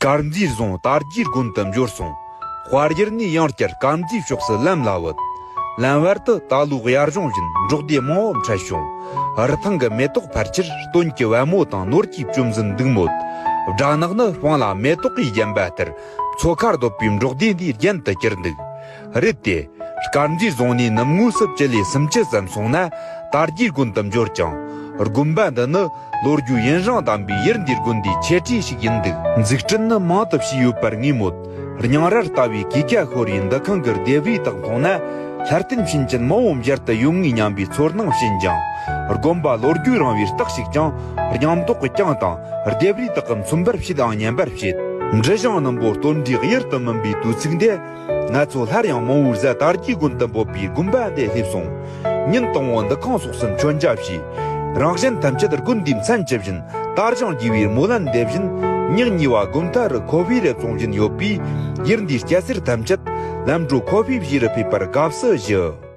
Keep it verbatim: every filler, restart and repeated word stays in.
དཀར་མཛེས་རྫོང་དར་རྒྱས་དགོན་དུ་འབྱོར་སོང་། དཔའ་ཡུལ་ནས་ཡང་བསྐྱར་དཀར་མཛེས་ཕྱོགས་སུ་ལམ་ལ་བུད། ལམ་བར་དུ་ད་ལོའི་དབྱར་གཞུང་བཞིན་འབྲོག་སྡེ་མང་བོ་འཕྲད་བྱུང་། རི་ཐང་གི་མེ་ཏོག་ཕལ་ཆེར་སྟོན་གྱི་བལ་མོ་དང་ནོར་གྱིས་བཅོམ་ཟིན་འདུག་མོད། སྦྲ་ནག་ནི་སྤང་ལ་མེ་ཏོག་གིས་བརྒྱན་པ་ལྟར། མཚོ་ཁར་སྡོད་པའི་འབྲོག་སྡེ་འདིའི་རྒྱན་དུ་གྱུར་འདུག་རེད་དེ། དཀར་མཛེས་རྫོང་ནས་ནུབ་ངོས་སུ་བཅུ་ལས་སུམ་ཅུ་ཙམ་སོང་ན་དར་རྒྱས་དགོན་དུ་འབྱོར་ཅིང་། དགོན་པ་འདི་ནི་ལོ་རྒྱུས་ཡུན་རིང་ལྡན་པའི་ཡུལ་འདིའི་དགོན་སྡེའི་ཆེ་གྲས་ཤིག་ཡིན་འདུག་འཛུགས་སྐྲུན་ནི་མང་དུ་བྱས་ཡོད་པར་ངེས་མོད། རྙིང་རལ་ལྟ་བུའི་གོས་ཀ་ཤོར་བའི་འདུ་ཁང་གི་ལྡེབས་རིས་དག་མཐོང་ན། ལྷ་རྟེན་བྱིན་ཅན་མང་བོ་མཇལ་དུ་ཡོང་ངེས་སྙམ་པའི་ཚོར་སྣང་བྱིན་ཅིང་། དགོན་པ་ལོ་རྒྱུས་རིང་བའི་རྟགས་ཤིག་ཀྱང་རྙིང་མདོག་གི་གྱང་དང་ལྡེབས་རིས་དག་གིས་མཚོན་པར་བྱེད་ཨང་སྙམ་པར་བྱེད། འབྲི་བྱང་སྣུམ་པོ་སྟོད་འབྲས་གཡུར་དུ་སྨིན་པའི་དུས་ཚིགས་འདི། ང་ཚོ་སླར་ཡང་མང་བོའི་གཟའ་དར་རྒྱས་དགོན་དུ་འབོད་པའི་དགོན་པ་འདིར་སླེབས་སོང་། ཉིན་དང་པོ་འདུ་ཁང་སོགས་སུ་མཆོད་མཇལ་བྱས། རང་གཞན་ཐམས་ཅད་དགོན་འདིའི་མཚན་བཅུ་བཞིན་དར་ཞིང་རྒྱས་པའི་སྨོན་ལམ་འདེབས་བཞིན། ཉིན་གཉིས་པ་དགོན་མཐའ་རུ་ཁོ་ཧྥེ་རུ་བཙོང་བཞིན་ཡོད་པས། ཡུལ་འདིའི་སྐྱ་སེར་ཐམས་ཅད་ལམ་འགྲོ་ཁོ་ཧྥེ་བཞེས་རུ་ཕེབས་པར་དགའ་བསུ་ཞུ།